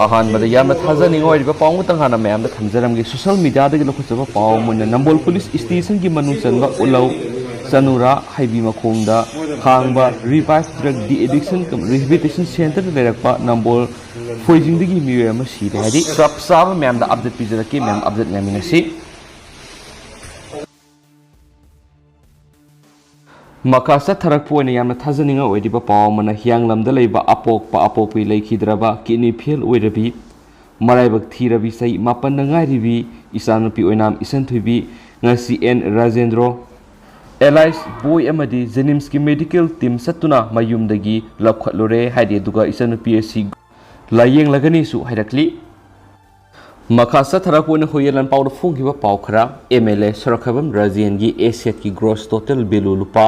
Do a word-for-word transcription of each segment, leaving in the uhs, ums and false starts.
ꯑꯍꯥꯟꯕꯗ ꯌꯥꯝꯅ ꯊꯥꯖꯅꯤꯡꯉꯥꯏ ꯑꯣꯏꯔꯤꯕ ꯄꯥꯎ ꯑꯃꯇꯪ ꯍꯥꯟꯅ ꯃꯌꯥꯝꯗ ꯊꯝꯖꯔꯝꯒꯦ꯫ ꯁꯣꯁꯤꯌꯦꯜ ꯃꯤꯗꯤꯌꯥꯗꯒꯤ ꯂꯧꯈꯠꯆꯕ ꯄꯥꯎ ꯑꯃ ꯑꯣꯏꯅ ꯅꯝꯕꯣꯜ ꯄꯨꯂꯤꯁ ꯁ꯭ꯇꯦꯁꯟꯒꯤ ꯃꯅꯨꯡ ꯆꯟꯕ ꯎꯠꯂꯧ ꯆꯅꯨꯔꯥ ꯍꯩꯕꯤ ꯃꯈꯣꯡꯗ ꯍꯥꯡꯕ ꯔꯤꯚꯥꯏꯚ ꯗ꯭ꯔꯒ ꯗꯤ ꯑꯦꯗꯤꯛꯁꯟ ꯀꯝ ꯔꯤꯍꯦꯕꯤꯂꯤꯇꯦꯁꯟ ꯁꯦꯟꯇꯔꯗ ꯂꯩꯔꯛꯄ ꯅꯝꯕꯣꯜ ꯐꯣꯏꯖꯤꯡꯗꯒꯤ ꯃꯤꯑꯣꯏ ꯑꯃ ꯁꯤꯔꯦ ꯍꯥꯏꯗꯤ ꯆꯞ ꯆꯥꯕ ꯃꯌꯥꯝꯗ ꯑꯞꯗꯦꯠ ꯄꯤꯖꯔꯛꯀꯦ꯫ ꯃꯌꯥꯝ ꯑꯞꯗꯦꯠ ꯉꯥꯏꯃꯤꯟꯅꯁꯤ꯫ ꯃꯈꯥ ꯆꯠꯊꯔꯛꯄ ꯑꯣꯏꯅ ꯌꯥꯝꯅ ꯊꯥꯖꯅꯤꯡꯉꯥꯏ ꯑꯣꯏꯔꯤꯕ ꯄꯥꯎ ꯑꯃꯅ ꯍꯤꯌꯥꯡꯂꯝꯗ ꯂꯩꯕ ꯑꯄꯣꯛꯄ ꯑꯄꯣꯛꯄꯤ ꯂꯩꯈꯤꯗ꯭ꯔꯕ ꯀꯤꯗꯅꯤ ꯐꯦꯜ ꯑꯣꯏꯔꯕꯤ ꯃꯔꯥꯏꯕꯛ ꯊꯤꯔꯕꯤ ꯆꯍꯤ ꯃꯥꯄꯟꯗ ꯉꯥꯏꯔꯤꯕꯤ ꯏꯆꯥꯅꯨꯄꯤ ꯑꯣꯏꯅꯥꯝ ꯏꯆꯟꯊꯣꯏꯕꯤ ꯉꯁꯤ ꯑꯦꯟ ꯔꯥꯖꯦꯟꯗ꯭ꯔꯣ ꯑꯦꯂꯥꯏꯁ ꯕꯣꯏ ꯑꯃꯗꯤ ꯖꯦꯅꯤꯝꯁꯀꯤ ꯃꯦꯗꯤꯀꯦꯜ ꯇꯤꯝ ꯆꯠꯇꯨꯅ ꯃꯌꯨꯝꯗꯒꯤ ꯂꯧꯈꯠꯂꯨꯔꯦ ꯍꯥꯏꯔꯤ꯫ ꯑꯗꯨꯒ ꯏꯆꯟꯅꯨꯄꯤ ꯑꯁꯤ ꯂꯥꯌꯦꯡꯂꯒꯅꯤꯁꯨ ꯍꯥꯏꯔꯛꯂꯤ꯫ ꯃꯈꯥ ꯆꯠꯊꯔꯛꯄ ꯑꯣꯏꯅ ꯍꯨꯏꯌꯦꯟ ꯂꯥꯟꯄꯥꯎꯗ ꯐꯣꯡꯈꯤꯕ ꯄꯥꯎ ꯈꯔ꯫ ꯑꯦꯝ ꯑꯦꯜ ꯑꯦ ꯁꯣꯔꯣꯛꯈꯥꯏꯕꯝ ꯔꯥꯖꯦꯟꯒꯤ ꯑꯦꯁꯦꯠꯀꯤ ꯒ꯭ꯔꯣꯁ ꯇꯣꯇꯦꯜ ꯚꯦꯂꯨ ꯂꯨꯄꯥ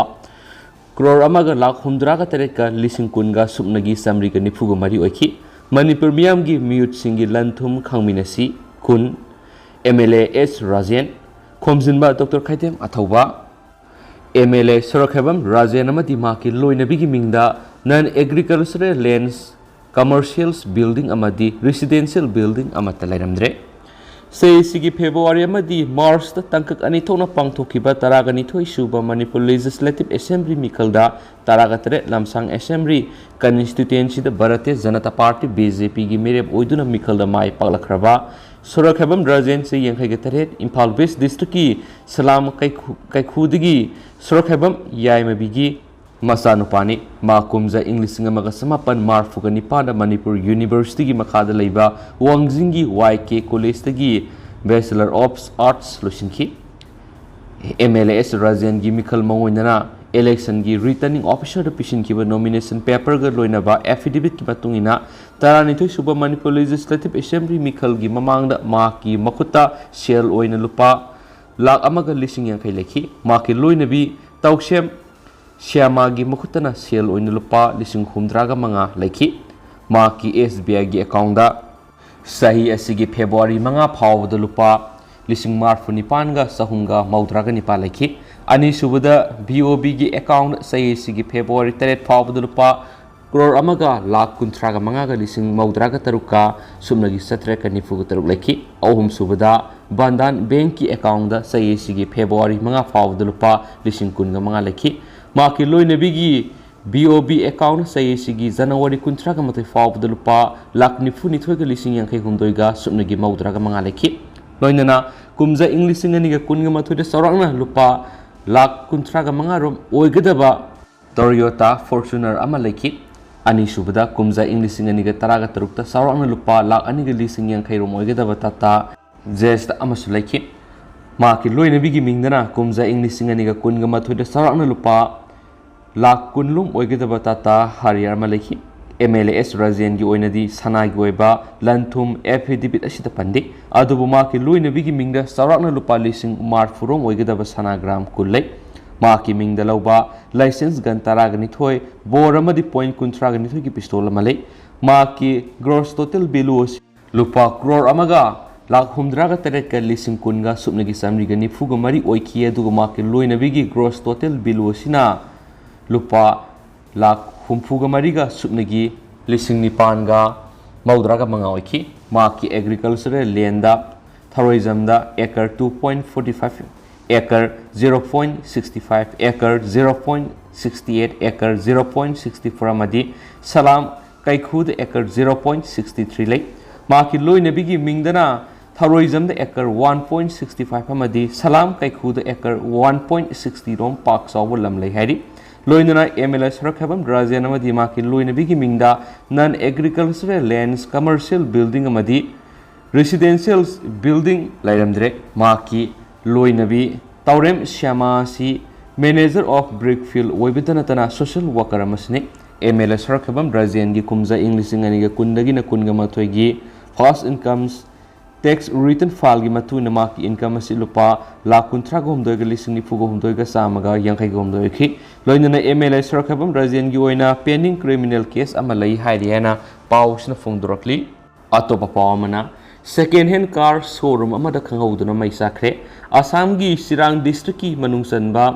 ꯀ꯭ꯔꯣꯔ ꯑꯃꯒ ꯂꯥꯈ ꯍꯨꯝꯗ꯭ꯔꯥꯒ ꯇꯔꯦꯠꯀ ꯂꯤꯁꯤꯡ ꯀꯨꯟꯒ ꯁꯨꯞꯅꯒꯤ ꯆꯥꯃꯔꯤꯒ ꯅꯤꯐꯨꯒ ꯃꯔꯤ ꯑꯣꯏꯈꯤ꯫ ꯃꯅꯤꯄꯨꯔ ꯃꯤꯌꯥꯝꯒꯤ ꯃꯤꯍꯨꯠꯁꯤꯡꯒꯤ ꯂꯟ ꯊꯨꯝ ꯈꯪꯃꯤꯟꯅꯁꯤ꯫ ꯀꯨꯟ, M L A S Rajen, ꯈꯣꯝꯖꯤꯟꯕ ꯗꯣꯛꯇꯔ ꯈꯥꯏꯗꯦꯝ ꯑꯊꯧꯕ꯫ M L A Sorokhaibam Rajen ꯑꯃꯗꯤ ꯃꯍꯥꯛꯀꯤ ꯂꯣꯏꯅꯕꯤꯒꯤ ꯃꯤꯡꯗ non agricultural lands, commercials building ꯑꯃꯗꯤ ꯔꯦꯁꯤꯗꯦꯟꯁꯤꯌꯦꯜ ꯕꯤꯜꯗꯤꯡ ꯑꯃꯠꯇ ꯂꯩꯔꯝꯗ꯭ꯔꯦ꯫ ꯆꯍꯤꯁꯤꯒꯤ ꯐꯦꯕ꯭ꯔꯨꯋꯥꯔꯤ ꯑꯃꯗꯤ ꯃꯥꯔꯆꯇ ꯇꯥꯡꯀꯛ ꯑꯅꯤ ꯊꯣꯛꯅ ꯄꯥꯡꯊꯣꯛꯈꯤꯕ ꯇꯔꯥꯒ ꯅꯤꯊꯣꯏ ꯁꯨꯕ ꯃꯅꯤꯄꯨꯔ ꯂꯦꯖꯤꯁꯂꯦꯇꯤꯚ ꯑꯦꯁꯦꯝꯕ꯭ꯂꯤ ꯃꯤꯈꯜꯗ ꯇꯔꯥꯒ ꯇꯔꯦꯠ ꯂꯝꯁꯥꯡ assembly ꯀꯟꯁꯇꯤꯇ꯭ꯋꯦꯟꯁꯤꯗ Bharatiya Janata party, B J ꯄꯤꯒꯤ ꯃꯤꯔꯦꯞ ꯑꯣꯏꯗꯨꯅ ꯃꯤꯈꯜꯗ ꯃꯥꯏ ꯄꯥꯛꯂꯛꯈ꯭ꯔꯕ ꯁꯣꯔꯣꯛꯈꯥꯏꯕꯝ ꯔꯥꯖꯦꯟ, ꯆꯍꯤ ꯌꯥꯡꯈꯩꯒ ꯇꯔꯦꯠ, ꯏꯝꯐꯥꯜ ꯋꯦꯁ ꯗꯤꯁꯇ꯭ꯔꯤꯛꯀꯤ ꯁꯂꯥꯝ ꯀꯩꯈꯨ-, ꯀꯩꯈꯨꯗꯒꯤ ꯁꯣꯔꯣꯛꯈꯥꯏꯕꯝ ꯌꯥꯏꯃꯕꯤꯒꯤ ꯃꯆꯥꯅꯨꯄꯥꯅꯤ꯫ ꯃꯥ ꯀꯨꯝꯖꯥ ꯏꯪ ꯂꯤꯁꯤꯡ ꯑꯃꯒ ꯆꯃꯥꯄꯟ ꯃꯔꯤꯐꯨꯒ ꯅꯤꯄꯥꯟꯗ ꯃꯅꯤꯄꯨꯔ ꯌꯨꯅꯤꯚꯔꯁꯤꯇꯤꯒꯤ ꯃꯈꯥꯗ ꯂꯩꯕ ꯋꯥꯡꯖꯤꯡꯒꯤ ꯋꯥꯏ ꯀꯦ ꯀꯣꯂꯦꯖꯇꯒꯤ ꯕꯦꯆꯂꯔ ꯑꯣꯐ ꯑꯥꯔꯠꯁ ꯂꯣꯏꯁꯤꯟꯈꯤ꯫ ꯑꯦꯝ ꯑꯦꯜ ꯑꯦ ꯑꯦꯁ ꯔꯥꯖꯦꯟꯒꯤ ꯃꯤꯈꯜ ꯃꯉꯣꯏꯗꯅ ꯏꯂꯦꯛꯁꯟꯒꯤ ꯔꯤꯇꯔꯅꯤꯡ ꯑꯣꯐꯤꯁꯔꯗ ꯄꯤꯁꯤꯟꯈꯤꯕ ꯅꯣꯃꯤꯅꯦꯁꯟ ꯄꯦꯄꯔꯒ ꯂꯣꯏꯅꯕ ꯑꯦꯐꯤꯗꯦꯕꯤꯠꯀꯤ ꯃꯇꯨꯡ ꯏꯟꯅ, ꯇꯔꯥꯅꯤꯊꯣꯏ ꯁꯨꯕ ꯃꯅꯤꯄꯨꯔ ꯂꯦꯖꯤꯁꯂꯦꯇꯤꯚ ꯑꯦꯁꯦꯝꯕ꯭ꯂꯤ ꯃꯤꯈꯜꯒꯤ ꯃꯃꯥꯡꯗ ꯃꯍꯥꯛꯀꯤ ꯃꯈꯨꯠꯇ ꯁꯦꯜ ꯑꯣꯏꯅ ꯂꯨꯄꯥ ꯂꯥꯈ ꯑꯃꯒ ꯂꯤꯁꯤꯡ ꯌꯥꯡꯈꯩ ꯂꯩꯈꯤ꯫ ꯃꯍꯥꯛꯀꯤ ꯂꯣꯏꯅꯕꯤ ꯇꯧꯁꯦꯝ ꯁ꯭ꯌꯥꯃꯥꯒꯤ ꯃꯈꯨꯠꯇꯅ ꯁꯦꯜ ꯑꯣꯏꯅ ꯂꯨꯄꯥ ꯂꯤꯁꯤꯡ ꯍꯨꯝꯗ꯭ꯔꯥꯒ ꯃꯉꯥ ꯂꯩꯈꯤ꯫ ꯃꯍꯥꯛꯀꯤ ꯑꯦꯁ ꯕꯤ ꯑꯥꯏꯒꯤ ꯑꯦꯀꯥꯎꯟꯗ ꯆꯍꯤ ꯑꯁꯤꯒꯤ ꯐꯦꯕ꯭ꯔꯨꯋꯥꯔꯤ ꯃꯉꯥ ꯐꯥꯎꯕꯗ ꯂꯨꯄꯥ ꯂꯤꯁꯤꯡ ꯃꯔꯤꯐꯨ ꯅꯤꯄꯥꯟꯒ ꯆꯍꯨꯝꯒ ꯃꯧꯗ꯭ꯔꯥꯒ ꯅꯤꯄꯥꯟ ꯂꯩꯈꯤ꯫ ꯑꯅꯤꯁꯨꯕꯗ, ꯕꯤ ꯑꯣ ꯕꯤꯒꯤ ꯑꯦꯀꯥꯎꯟꯗ ꯆꯍꯤ ꯑꯁꯤꯒꯤ ꯐꯦꯕ꯭ꯔꯨꯋꯥꯔꯤ ꯇꯔꯦꯠ ꯐꯥꯎꯕꯗ ꯂꯨꯄꯥ ꯀ꯭ꯔꯣꯔ ꯑꯃꯒ ꯂꯥꯈ ꯀꯨꯟꯊ꯭ꯔꯥꯒ ꯃꯉꯥꯒ ꯂꯤꯁꯤꯡ ꯃꯧꯗ꯭ꯔꯥꯒ ꯇꯔꯨꯛꯀ ꯁꯨꯞꯅꯒꯤ ꯆꯥꯇ꯭ꯔꯦꯠꯀ ꯅꯤꯐꯨꯒ ꯇꯔꯨꯛ ꯂꯩꯈꯤ꯫ ꯑꯍꯨꯝꯁꯨꯕꯗ ꯕꯟꯙꯥꯟ ꯕꯦꯡꯛꯀꯤ ꯑꯦꯀꯥꯎꯟꯗ ꯆꯍꯤ ꯑꯁꯤꯒꯤ ꯐꯦꯕ꯭ꯔꯨꯋꯥꯔꯤ ꯃꯉꯥ ꯐꯥꯎꯕꯗ ꯂꯨꯄꯥ ꯂꯤꯁꯤꯡ ꯀꯨꯟꯒ ꯃꯉꯥ ꯂꯩꯈꯤ꯫ ꯃꯍꯥꯛꯀꯤ ꯂꯣꯏꯅꯕꯤꯒꯤ ꯕꯤ ꯑꯣ ꯕꯤ ꯑꯦꯀꯥꯎꯟ ꯆꯍꯤ ꯑꯁꯤꯒꯤ ꯖꯅꯋꯥꯔꯤ ꯀꯨꯟꯊ꯭ꯔꯥꯒ ꯃꯥꯊꯣꯏ ꯐꯥꯎꯕꯗ ꯂꯨꯄꯥ ꯂꯥꯈ ꯅꯤꯐꯨ ꯅꯤꯊꯣꯏꯒ ꯂꯤꯁꯤꯡ ꯌꯥꯡꯈꯩ ꯍꯨꯝꯗꯣꯏꯒ ꯁꯨꯞꯅꯒꯤ ꯃꯧꯗ꯭ꯔꯥꯒ ꯃꯉꯥ ꯂꯩꯈꯤ꯫ ꯂꯣꯏꯅꯅ ꯀꯨꯝꯖꯥ ꯏꯪ ꯂꯤꯁꯤꯡ ꯑꯅꯤꯒ ꯀꯨꯟꯒ ꯃꯥꯊꯣꯏꯗ ꯆꯥꯎꯔꯥꯛꯅ ꯂꯨꯄꯥ ꯂꯥꯈ ꯀꯨꯟꯊ꯭ꯔꯥꯒ ꯃꯉꯥ ꯔꯣꯝ ꯑꯣꯏꯒꯗꯕ ꯇꯣꯌꯣꯇꯥ ꯐꯣꯔꯆꯨꯅꯔ ꯑꯃ ꯂꯩꯈꯤ꯫ ꯑꯅꯤꯁꯨꯕꯗ ꯀꯨꯝꯖꯥ ꯏꯪ ꯂꯤꯁꯤꯡ ꯑꯅꯤꯒ ꯇꯔꯥꯒ ꯇꯔꯨꯛꯇ ꯆꯥꯎꯔꯥꯛꯅ ꯂꯨꯄꯥ ꯂꯥꯈ ꯑꯅꯤꯒ ꯂꯤꯁꯤꯡ ꯌꯥꯡꯈꯩ ꯔꯣꯝ ꯑꯣꯏꯒꯗꯕ ꯇꯥꯇꯥ ꯖꯦꯁꯇ ꯑꯃꯁꯨ ꯂꯩꯈꯤ꯫ ꯃꯍꯥꯛꯀꯤ ꯂꯣꯏꯅꯕꯤꯒꯤ ꯃꯤꯡꯗꯅ ꯀꯨꯝꯖꯥ ꯏꯪ ꯂꯤꯁꯤꯡ ꯑꯅꯤꯒ ꯀꯨꯟꯒ ꯃꯥꯊꯣꯏꯗ ꯆꯥꯎꯔꯥꯛꯅ ꯂꯨꯄꯥ ꯂꯥꯈ ꯀꯨꯟ ꯂꯣꯝ ꯑꯣꯏꯒꯗꯕ ꯇꯥꯇꯥ ꯍꯥꯔꯤꯌꯔ ꯑꯃ ꯂꯩꯈꯤ꯫ ꯑꯦꯝ ꯑꯦꯜ ꯑꯦ ꯑꯦꯁ ꯔꯥꯖꯦꯟꯒꯤ ꯑꯣꯏꯅꯗꯤ ꯁꯅꯥꯒꯤ ꯑꯣꯏꯕ ꯂꯟ ꯊꯨꯝ ꯑꯦꯐꯤꯗꯦꯕꯤꯠ ꯑꯁꯤꯗ ꯄꯟꯗꯦ, ꯑꯗꯨꯕꯨ ꯃꯍꯥꯛꯀꯤ ꯂꯣꯏꯅꯕꯤꯒꯤ ꯃꯤꯡꯗ ꯆꯥꯎꯔꯥꯛꯅ ꯂꯨꯄꯥ ꯂꯤꯁꯤꯡ ꯃꯔꯤꯐꯨ ꯔꯣꯝ ꯑꯣꯏꯒꯗꯕ ꯁꯅꯥ ꯒ꯭ꯔꯥꯝ ꯀꯨꯟ ꯂꯩ꯫ ꯃꯍꯥꯛꯀꯤ ꯃꯤꯡꯗ ꯂꯧꯕ ꯂꯥꯏꯁꯦꯟꯁ ꯒꯟ ꯇꯔꯥꯒ ꯅꯤꯊꯣꯏ, ꯕꯣꯔ ꯑꯃꯗꯤ ꯄꯣꯏꯟ ꯀꯨꯟꯊ꯭ꯔꯥꯒ ꯅꯤꯊꯣꯏꯒꯤ ꯄꯤꯁꯇꯣꯜ ꯑꯃ ꯂꯩ꯫ ꯃꯍꯥꯛꯀꯤ ꯒ꯭ꯔꯣꯁ ꯇꯣꯇꯦꯜ ꯚꯦꯂꯨ ꯑꯁꯤ ꯂꯨꯄꯥ ꯀ꯭ꯔꯣꯔ ꯑꯃꯒ ꯂꯥꯈ ꯍꯨꯝꯗ꯭ꯔꯥꯒ ꯇꯔꯦꯠꯀ ꯂꯤꯁꯤꯡ ꯀꯨꯟꯒ ꯁꯨꯞꯅꯒꯤ ꯆꯥꯃꯔꯤꯒ ꯅꯤꯐꯨꯒ ꯃꯔꯤ ꯑꯣꯏꯈꯤ, ꯑꯗꯨꯒ ꯃꯍꯥꯛꯀꯤ ꯂꯣꯏꯅꯕꯤꯒꯤ ꯒ꯭ꯔꯣꯁ ꯇꯣꯇꯦꯜ ꯚꯦꯂꯨ ꯑꯁꯤꯅ ꯂꯨꯄꯥ ꯂꯥꯈ ꯍꯨꯝꯐꯨꯒ ꯃꯔꯤꯒ ꯁꯨꯞꯅꯒꯤ ꯂꯤꯁꯤꯡ ꯅꯤꯄꯥꯟꯒ ꯃꯧꯗ꯭ꯔꯥꯒ ꯃꯉꯥ ꯑꯣꯏꯈꯤ꯫ ꯃꯍꯥꯛꯀꯤ ꯑꯦꯒ꯭ꯔꯤꯀꯜꯆꯔꯦꯜ ꯂꯦꯟꯗ ꯊꯔꯣꯏꯖꯝꯗ acre two point forty five, acre zero point sixty five, acre zero point sixty eight, acre zero point sixty four ꯑꯃꯗꯤ ꯁꯂꯥꯝ ꯀꯩꯈꯨꯗ acre zero point sixty three ꯂꯩ꯫ ꯃꯍꯥꯛꯀꯤ ꯂꯣꯏꯅꯕꯤꯒꯤ ꯃꯤꯡꯗꯅ ꯊꯔꯣꯏꯖꯝꯗ acre one point sixty five ꯑꯃꯗꯤ ꯁꯂꯥꯝ ꯀꯩꯈꯨꯗ ꯑꯦꯀꯔ one point sixty ꯔꯣꯝ ꯄꯥꯛ ꯆꯥꯎꯕ ꯂꯝ ꯂꯩ ꯍꯥꯏꯔꯤ꯫ ꯂꯣꯏꯅꯅ ꯑꯦꯝ ꯑꯦꯜ ꯑꯦ ꯁꯔꯛꯈꯦꯕꯝ ꯔꯥꯖꯦꯟ ꯑꯃꯗꯤ ꯃꯍꯥꯛꯀꯤ ꯂꯣꯏꯅꯕꯤꯒꯤ ꯃꯤꯡꯗ non agricultural lands, commercial building ꯑꯃꯗꯤ residential building ꯂꯩꯔꯝꯗ꯭ꯔꯦ꯫ ꯃꯍꯥꯛꯀꯤ ꯂꯣꯏꯅꯕꯤ ꯇꯥꯎꯔꯦꯝ ꯁ꯭ꯌꯥꯃꯥ ꯑꯁꯤ manager of brick field ꯑꯣꯏꯕꯇ ꯅꯠꯇꯅ social worker ꯑꯃꯁꯨꯅꯤ꯫ ꯑꯦꯝ ꯑꯦꯜ ꯑꯦ ꯁꯔꯛꯈꯦꯕꯝ ꯔꯥꯖꯦꯟꯒꯤ ꯀꯨꯝꯖꯥ ꯏꯪ ꯂꯤꯁꯤꯡ ꯑꯅꯤꯒ ꯀꯨꯟꯗꯒꯤꯅ ꯀꯨꯟꯒ ꯃꯥꯊꯣꯏꯒꯤ first incomes tax return fileꯒꯤ ꯃꯇꯨꯡ ꯏꯟꯅ ꯃꯍꯥꯛꯀꯤ income ꯑꯁꯤ ꯂꯨꯄꯥ ꯂꯥꯈ ꯀꯨꯟꯊ꯭ꯔꯥꯒ ꯍꯨꯝꯗꯣꯏꯒ ꯂꯤꯁꯤꯡ ꯅꯤꯐꯨꯒ ꯍꯨꯝꯗꯣꯏꯒ ꯆꯥꯝꯃꯒ ꯌꯥꯡꯈꯩꯒ ꯍꯨꯝꯗꯣꯏ ꯑꯣꯏꯈꯤ꯫ ꯂꯣꯏꯅꯅ ꯑꯦꯝ ꯑꯦꯜ ꯑꯦ ꯁꯔꯛꯈꯦꯕꯝ ꯔꯥꯖꯦꯟꯒꯤ ꯑꯣꯏꯅ pending criminal case ꯑꯃ ꯂꯩ ꯍꯥꯏꯔꯤ ꯍꯥꯏꯅ ꯄꯥꯎꯁꯤꯅ ꯐꯣꯡꯗꯣꯔꯛꯂꯤ꯫ ꯑꯇꯣꯞꯄ ꯄꯥꯎ ꯑꯃꯅ, second hand car showroom ꯑꯃꯗ ꯈꯪꯍꯧꯗꯅ ꯃꯩ ꯆꯥꯛꯈ꯭ꯔꯦ꯫ ꯑꯁꯥꯝꯒꯤ ꯆꯤꯔꯥꯡ districtꯀꯤ ꯃꯅꯨꯡ ꯆꯟꯕ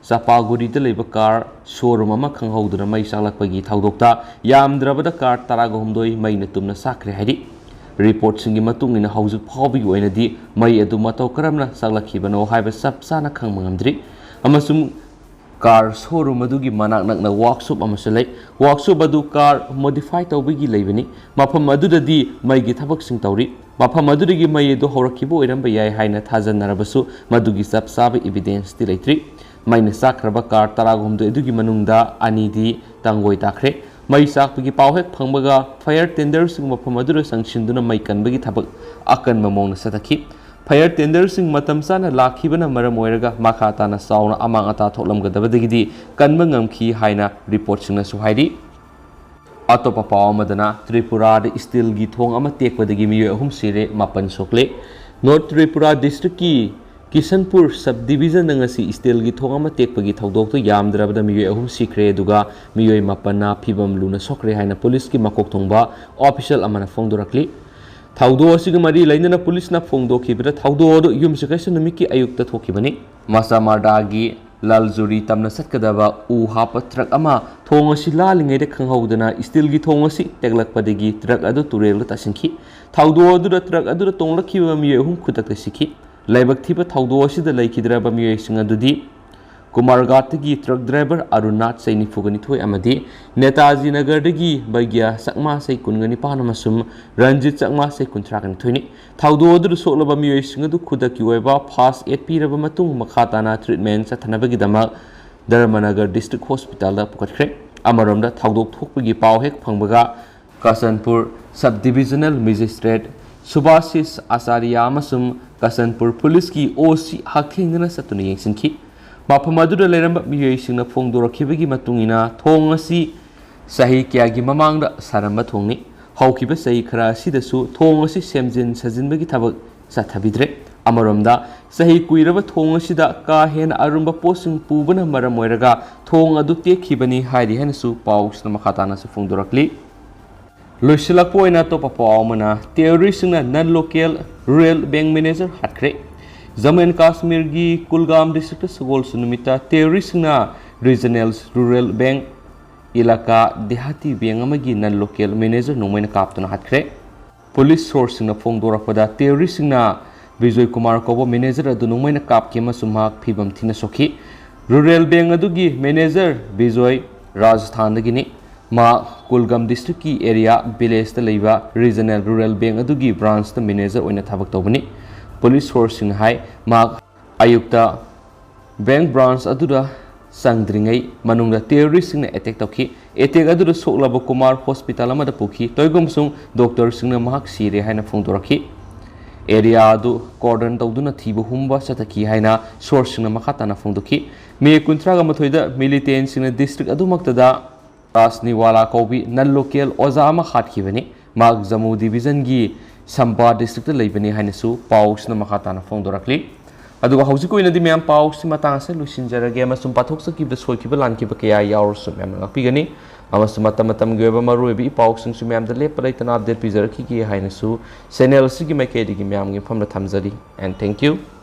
ꯆꯥꯄꯥꯒꯨꯔꯤꯗ ꯂꯩꯕ ꯀꯥꯔ ꯁꯣꯔꯨꯝ ꯑꯃ ꯈꯪꯍꯧꯗꯅ ꯃꯩ ꯆꯥꯛꯂꯛꯄꯒꯤ ꯊꯧꯗꯣꯛꯇ ꯌꯥꯝꯗ꯭ꯔꯕꯗ ꯀꯥꯔ ꯇꯔꯥꯒ ꯍꯨꯝꯗꯣꯏ ꯃꯩꯅ ꯇꯨꯝꯅ ꯆꯥꯛꯈ꯭ꯔꯦ ꯍꯥꯏꯔꯤ꯫ ꯔꯤꯄꯣꯔꯠꯁꯤꯡꯒꯤ ꯃꯇꯨꯡ ꯏꯟꯅ ꯍꯧꯖꯤꯛ ꯐꯥꯎꯕꯒꯤ ꯑꯣꯏꯅꯗꯤ ꯃꯩ ꯑꯗꯨ ꯃꯇꯧ ꯀꯔꯝꯅ ꯆꯥꯛꯂꯛꯈꯤꯕꯅꯣ ꯍꯥꯏꯕ ꯆꯞ ꯆꯥꯅ ꯈꯪꯕ ꯉꯝꯗ꯭ꯔꯤ꯫ ꯑꯃꯁꯨꯡ ꯀꯥꯔ ꯁꯣꯔꯨꯝ ꯑꯗꯨꯒꯤ ꯃꯅꯥꯛ ꯅꯛꯅ ꯋꯥꯛꯁꯣꯞ ꯑꯃꯁꯨ ꯂꯩ꯫ ꯋꯥꯛꯁꯣꯞ ꯑꯗꯨ ꯀꯥꯔ ꯃꯣꯗꯤꯐꯥꯏ ꯇꯧꯕꯒꯤ ꯂꯩꯕꯅꯤ꯫ ꯃꯐꯝ ꯑꯗꯨꯗꯗꯤ ꯃꯩꯒꯤ ꯊꯕꯛꯁꯤꯡ ꯇꯧꯔꯤ꯫ ꯃꯐꯝ ꯑꯗꯨꯗꯒꯤ ꯃꯩ ꯑꯗꯨ ꯍꯧꯔꯛꯈꯤꯕ ꯑꯣꯏꯔꯝꯕ ꯌꯥꯏ ꯍꯥꯏꯅ ꯊꯥꯖꯅꯔꯕꯁꯨ ꯃꯗꯨꯒꯤ ꯆꯞ ꯆꯥꯕ ꯏꯕꯤꯗꯦꯟꯁꯇꯤ ꯂꯩꯇ꯭ꯔꯤ꯫ ꯃꯩꯅ ꯆꯥꯛꯈ꯭ꯔꯕ ꯀꯥꯔ ꯇꯔꯥꯍꯨꯝꯗꯣꯏ ꯑꯗꯨꯒꯤ ꯃꯅꯨꯡꯗ ꯑꯅꯤꯗꯤ ꯇꯥꯡꯒꯣꯏ ꯇꯥꯈ꯭ꯔꯦ꯫ ꯃꯩ ꯆꯥꯛꯄꯒꯤ ꯄꯥꯎ ꯍꯦꯛ ꯐꯪꯕꯒ ꯐꯥꯌꯔ ꯇꯦꯟꯗꯔꯁꯤꯡ ꯃꯐꯝ ꯑꯗꯨꯗ ꯆꯪꯁꯤꯟꯗꯨꯅ ꯃꯩ ꯀꯟꯕꯒꯤ ꯊꯕꯛ ꯑꯀꯟꯕ ꯃꯑꯣꯡꯗ ꯆꯠꯊꯈꯤ꯫ ꯐꯥꯌꯔ ꯇꯦꯟꯗꯔꯁꯤꯡ ꯃꯇꯝ ꯆꯥꯅ ꯂꯥꯛꯈꯤꯕꯅ ꯃꯔꯝ ꯑꯣꯏꯔꯒ ꯃꯈꯥ ꯇꯥꯅ ꯆꯥꯎꯅ ꯑꯃꯥꯡ ꯑꯇꯥ ꯊꯣꯛꯂꯝꯒꯗꯕꯗꯒꯤꯗꯤ ꯀꯟꯕ ꯉꯝꯈꯤ ꯍꯥꯏꯅ ꯔꯤꯄꯣꯔꯠꯁꯤꯡꯅꯁꯨ ꯍꯥꯏꯔꯤ꯫ ꯑꯇꯣꯞꯄ ꯄꯥꯎ ꯑꯃꯗꯅ ꯇ꯭ꯔꯤꯄꯨꯔꯥꯗ ꯏꯁꯇꯤꯜꯒꯤ ꯊꯣꯡ ꯑꯃ ꯇꯦꯛꯄꯗꯒꯤ ꯃꯤꯑꯣꯏ ꯑꯍꯨꯝ ꯁꯤꯔꯦ, ꯃꯥꯄꯟ ꯁꯣꯛꯂꯦ꯫ ꯅꯣꯔꯠ ꯇ꯭ꯔꯤꯄꯨꯔꯥ ꯗꯤꯁꯇ꯭ꯔꯤꯛꯀꯤ ꯀꯤꯁꯟꯄꯨꯔ ꯁꯕ ꯗꯤꯕꯤꯖꯟꯗ ꯉꯁꯤ ꯏꯁꯇꯤꯜꯒꯤ ꯊꯣꯡ ꯑꯃ ꯇꯦꯛꯄꯒꯤ ꯊꯧꯗꯣꯛꯇ ꯌꯥꯝꯗ꯭ꯔꯕꯗ ꯃꯤꯑꯣꯏ ꯑꯍꯨꯝ ꯁꯤꯈ꯭ꯔꯦ, ꯑꯗꯨꯒ ꯃꯤꯑꯣꯏ ꯃꯥꯄꯟꯅ ꯐꯤꯕꯝ ꯂꯨꯅ ꯁꯣꯛꯈ꯭ꯔꯦ ꯍꯥꯏꯅ ꯄꯨꯂꯤꯁꯀꯤ ꯃꯀꯣꯛ ꯊꯣꯡꯕ ꯑꯣꯐꯤꯁꯤꯌꯦꯜ ꯑꯃꯅ ꯐꯣꯡꯗꯣꯔꯛꯂꯤ꯫ ꯊꯧꯗꯣꯛ ꯑꯁꯤꯒ ꯃꯔꯤ ꯂꯩꯅꯅ ꯄꯨꯂꯤꯁꯅ ꯐꯣꯡꯗꯣꯛꯈꯤꯕꯗ ꯊꯧꯗꯣꯛ ꯑꯗꯨ ꯌꯨꯝꯁꯀꯩꯁ ꯅꯨꯃꯤꯠꯀꯤ ꯑꯌꯨꯛꯇ ꯊꯣꯛꯈꯤꯕꯅꯤ꯫ ꯃꯁꯥꯃꯥꯔꯗꯥꯒꯤ ꯂꯥꯜꯖꯨꯔꯤ ꯇꯝꯅ ꯆꯠꯀꯗꯕ ꯎ ꯍꯥꯞꯄ ꯇ꯭ꯔꯛ ꯑꯃ ꯊꯣꯡ ꯑꯁꯤ ꯂꯥꯜꯂꯤꯉꯩꯗ ꯈꯪꯍꯧꯗꯅ ꯏꯁꯇꯤꯜꯒꯤ ꯊꯣꯡ ꯑꯁꯤ ꯇꯦꯛꯂꯛꯄꯗꯒꯤ ꯇ꯭ꯔꯛ ꯑꯗꯨ ꯇꯨꯔꯦꯜꯗ ꯇꯥꯁꯤꯟꯈꯤ꯫ ꯊꯧꯗꯣꯛ ꯑꯗꯨꯗ ꯇ꯭ꯔꯛ ꯑꯗꯨꯗ ꯇꯣꯡꯂꯛꯈꯤꯕ ꯃꯤꯑꯣꯏ ꯑꯍꯨꯝ ꯈꯨꯗꯛꯇ ꯁꯤꯈꯤ꯫ ꯂꯥꯏꯕꯛ ꯊꯤꯕ ꯊꯧꯗꯣꯛ ꯑꯁꯤꯗ ꯂꯩꯈꯤꯗ꯭ꯔꯕ ꯃꯤꯑꯣꯏꯁꯤꯡ ꯑꯗꯨꯗꯤ ꯀꯨꯃꯥꯔꯒꯥꯠꯇꯒꯤ ꯇ꯭ꯔꯛ ꯗ꯭ꯔꯥꯏꯚꯔ ꯑꯔꯨꯟꯅꯥꯊ, ꯆꯍꯤ ꯅꯤꯐꯨꯒ ꯅꯤꯊꯣꯏ, ꯑꯃꯗꯤ ꯅꯦꯇꯥꯖꯤ ꯅꯒꯔꯗꯒꯤ ꯕꯩꯒ꯭ꯌꯥ ꯆꯛꯃꯥ, ꯆꯍꯤ ꯀꯨꯟꯒ ꯅꯤꯄꯥꯟ, ꯑꯃꯁꯨꯡ ꯔꯟꯖꯤꯠ ꯆꯛꯃꯥ, ꯆꯍꯤ ꯀꯨꯟꯊ꯭ꯔꯥꯒ ꯅꯤꯊꯣꯏꯅꯤ꯫ ꯊꯧꯗꯣꯛ ꯑꯗꯨꯗ ꯁꯣꯛꯂꯕ ꯃꯤꯑꯣꯏꯁꯤꯡ ꯑꯗꯨ ꯈꯨꯗꯛꯀꯤ ꯑꯣꯏꯕ ꯐꯥꯔꯁ ꯑꯦꯗ ꯄꯤꯔꯕ ꯃꯇꯨꯡ ꯃꯈꯥ ꯇꯥꯅ ꯇ꯭ꯔꯤꯠꯃꯦꯟ ꯆꯠꯊꯅꯕꯒꯤꯗꯃꯛ ꯙꯔꯃꯅꯒꯔ ꯗꯤꯁꯇ꯭ꯔꯤꯛ ꯍꯣꯁꯄꯤꯇꯥꯜꯗ ꯄꯨꯈꯠꯈ꯭ꯔꯦ꯫ ꯑꯃꯔꯣꯝꯗ ꯊꯧꯗꯣꯛ ꯊꯣꯛꯄꯒꯤ ꯄꯥꯎ ꯍꯦꯛ ꯐꯪꯕꯒ ꯀꯥꯆꯟꯄꯨꯔ ꯁꯕ ꯗꯤꯕꯤꯖꯅꯦꯜ ꯃꯦꯖꯤꯁꯇ꯭ꯔꯦꯠ ꯁꯨꯚꯥꯁꯤꯁ ꯑꯆꯥꯔꯤꯌꯥ ꯑꯃꯁꯨꯡ ꯀꯥꯆꯟꯄꯨꯔ ꯄꯨꯂꯤꯁꯀꯤ ꯑꯣ ꯁꯤ ꯍꯛꯊꯦꯡꯅꯅ ꯆꯠꯇꯨꯅ ꯌꯦꯡꯁꯤꯟꯈꯤ꯫ ꯃꯐꯝ ꯑꯗꯨꯗ ꯂꯩꯔꯝꯕ ꯃꯤꯑꯣꯏꯁꯤꯡꯅ ꯐꯣꯡꯗꯣꯔꯛꯈꯤꯕꯒꯤ ꯃꯇꯨꯡ ꯏꯟꯅ ꯊꯣꯡ ꯑꯁꯤ ꯆꯍꯤ ꯀꯌꯥꯒꯤ ꯃꯃꯥꯡꯗ ꯁꯥꯔꯝꯕ ꯊꯣꯡꯅꯤ꯫ ꯍꯧꯈꯤꯕ ꯆꯍꯤ ꯈꯔ ꯑꯁꯤꯗꯁꯨ ꯊꯣꯡ ꯑꯁꯤ ꯁꯦꯝꯖꯤꯟ ꯁꯥꯖꯤꯟꯕꯒꯤ ꯊꯕꯛ ꯆꯠꯊꯕꯤꯗ꯭ꯔꯦ꯫ ꯑꯃꯔꯣꯝꯗ, ꯆꯍꯤ ꯀꯨꯏꯔꯕ ꯊꯣꯡ ꯑꯁꯤꯗ ꯀꯥ ꯍꯦꯟꯅ ꯑꯔꯨꯝꯕ ꯄꯣꯠꯁꯤꯡ ꯄꯨꯕꯅ ꯃꯔꯝ ꯑꯣꯏꯔꯒ ꯊꯣꯡ ꯑꯗꯨ ꯇꯦꯛꯈꯤꯕꯅꯤ ꯍꯥꯏꯔꯤ ꯍꯥꯏꯅꯁꯨ ꯄꯥꯎꯁꯤꯅ ꯃꯈꯥ ꯇꯥꯅꯁꯨ ꯐꯣꯡꯗꯣꯔꯛꯂꯤ꯫ ꯂꯣꯏꯁꯤꯜꯂꯛꯄ ꯑꯣꯏꯅ ꯑꯇꯣꯞꯄ ꯄꯥꯎ ꯑꯃꯅ, ꯇꯦꯔꯣꯔꯤꯁꯁꯤꯡꯅ non local rural bank manager ꯍꯥꯠꯈ꯭ꯔꯦ꯫ ꯖꯝꯃꯨ ꯑꯦꯟ ꯀꯥꯁꯃꯤꯔꯒꯤ ꯀꯨꯜꯒꯥꯝ ꯗꯤꯁꯇ꯭ꯔꯤꯛꯇ ꯁꯒꯣꯜꯁꯦꯟ ꯅꯨꯃꯤꯠꯇ ꯇꯦꯔꯣꯔꯤꯁ꯭ꯠꯁꯤꯡꯅ regional rural bank Ellaquai Dehati bank ꯑꯃꯒꯤ ꯅꯟ ꯂꯣꯀꯦꯜ ꯃꯦꯅꯦꯖꯔ ꯅꯣꯡꯃꯩꯅ ꯀꯥꯞꯇꯨꯅ ꯍꯥꯠꯈ꯭ꯔꯦ꯫ ꯄꯨꯂꯤꯁ ꯁꯣꯔꯁꯁꯤꯡꯅ ꯐꯣꯡꯗꯣꯔꯛꯄꯗ, ꯇꯦꯔꯣꯔꯤꯁ꯭ꯠꯁꯤꯡꯅ ꯕꯤꯖꯣꯏ ꯀꯨꯃꯥꯔ ꯀꯧꯕ ꯃꯦꯅꯦꯖꯔ ꯑꯗꯨ ꯅꯣꯡꯃꯩꯅ ꯀꯥꯞꯈꯤ ꯑꯃꯁꯨꯡ ꯃꯍꯥꯛ ꯐꯤꯕꯝ ꯊꯤꯅ ꯁꯣꯛꯈꯤ꯫ ꯔꯨꯔꯦꯜ ꯕꯦꯡꯛ ꯑꯗꯨꯒꯤ ꯃꯦꯅꯦꯖꯔ ꯕꯤꯖꯣꯏ ꯔꯥꯖꯁꯊꯥꯟꯗꯒꯤꯅꯤ꯫ ꯃꯍꯥꯛ ꯀꯨꯜꯒꯥꯝ ꯗꯤꯁꯇ꯭ꯔꯤꯛꯀꯤ ꯑꯦꯔꯤꯌꯥ ꯚꯤꯂꯦꯖꯇ ꯂꯩꯕ ꯔꯤꯖꯅꯦꯜ ꯔꯨꯔꯦꯜ ꯕꯦꯡꯛ ꯑꯗꯨꯒꯤ ꯕ꯭ꯔꯥꯟꯁꯇ ꯃꯦꯅꯦꯖꯔ ꯑꯣꯏꯅ ꯊꯕꯛ ꯇꯧꯕꯅꯤ꯫ ꯄꯨꯂꯤꯁ ꯁꯣꯔꯁꯁꯤꯡꯅ ꯍꯥꯏ, ꯃꯍꯥꯛ ꯑꯌꯨꯛꯇ ꯕꯦꯡꯛ ꯕ꯭ꯔꯥꯟꯁ ꯑꯗꯨꯗ ꯆꯪꯗ꯭ꯔꯤꯉꯩ ꯃꯅꯨꯡꯗ ꯇꯦꯔꯣꯔꯤꯁ꯭ꯠꯁꯤꯡꯅ ꯑꯦꯇꯦꯛ ꯇꯧꯈꯤ꯫ ꯑꯦꯇꯦꯛ ꯑꯗꯨꯗ ꯁꯣꯛꯂꯕ ꯀꯨꯃꯥꯔ ꯍꯣꯁꯄꯤꯇꯥꯜ ꯑꯃꯗ ꯄꯨꯈꯤ꯫ ꯇꯧꯏꯒꯨꯝꯕꯁꯨꯡ ꯗꯣꯛꯇꯔꯁꯤꯡꯅ ꯃꯍꯥꯛ ꯁꯤꯔꯦ ꯍꯥꯏꯅ ꯐꯣꯡꯗꯣꯔꯛꯈꯤ꯫ ꯑꯦꯔꯤꯌꯥ ꯑꯗꯨ ꯀꯣꯔꯗꯟ ꯇꯧꯗꯨꯅ ꯊꯤꯕ ꯍꯨꯝꯕ ꯆꯠꯊꯈꯤ ꯍꯥꯏꯅ ꯁꯣꯔꯁꯁꯤꯡꯅ ꯃꯈꯥ ꯇꯥꯅ ꯐꯣꯡꯗꯣꯛꯈꯤ꯫ ꯃꯦ ꯀꯨꯟꯊ꯭ꯔꯥꯒ ꯃꯥꯊꯣꯏꯗ ꯃꯤꯂꯤꯇꯦꯟꯁꯤꯡꯅ ꯗꯤꯁꯇ꯭ꯔꯤꯛ ꯑꯗꯨꯃꯛꯇꯗ ꯔꯥꯖꯅꯤꯋꯥꯂꯥ ꯀꯧꯕꯤ ꯅꯟ ꯂꯣꯀꯦꯜ ꯑꯣꯖꯥ ꯑꯃ ꯍꯥꯠꯈꯤꯕꯅꯤ꯫ ꯃꯍꯥꯛ ꯖꯝꯃꯨ ꯗꯤꯕꯤꯖꯟꯒꯤ ꯁꯝꯕꯥ ꯗꯤꯁꯇ꯭ꯔꯤꯛꯇ ꯂꯩꯕꯅꯤ ꯍꯥꯏꯅꯁꯨ ꯄꯥꯎꯁꯤꯅ ꯃꯈꯥ ꯇꯥꯅ ꯐꯣꯡꯗꯣꯔꯛꯂꯤ꯫ ꯑꯗꯨꯒ ꯍꯧꯖꯤꯛ ꯑꯣꯏꯅꯗꯤ ꯃꯌꯥꯝ ꯄꯥꯎꯁꯤ ꯃꯇꯥꯡ ꯑꯁꯤꯗ ꯂꯣꯏꯁꯤꯟꯖꯔꯒꯦ, ꯑꯃꯁꯨꯡ ꯄꯥꯊꯣꯛꯆꯈꯤꯕꯗ ꯁꯣꯏꯈꯤꯕ ꯂꯥꯟꯈꯤꯕ ꯀꯌꯥ ꯌꯥꯎꯔꯁꯨ ꯃꯌꯥꯝꯅ ꯉꯥꯛꯄꯤꯒꯅꯤ, ꯑꯃꯁꯨꯡ ꯃꯇꯝ ꯃꯇꯝꯒꯤ ꯑꯣꯏꯕ ꯃꯔꯨꯑꯣꯏꯕ ꯏ ꯄꯥꯎꯁꯤꯡꯁꯨ ꯃꯌꯥꯝꯗ ꯂꯦꯞꯄ ꯂꯩꯇꯅ ꯑꯞꯗꯦꯠ ꯄꯤꯖꯔꯛꯈꯤꯒꯦ ꯍꯥꯏꯅꯁꯨ ꯆꯦꯅꯦꯜ ꯑꯁꯤꯒꯤ ꯃꯥꯏꯀꯩꯗꯒꯤ ꯃꯌꯥꯝꯒꯤ ꯃꯐꯝꯗ ꯊꯝꯖꯔꯤ꯫ And thank you.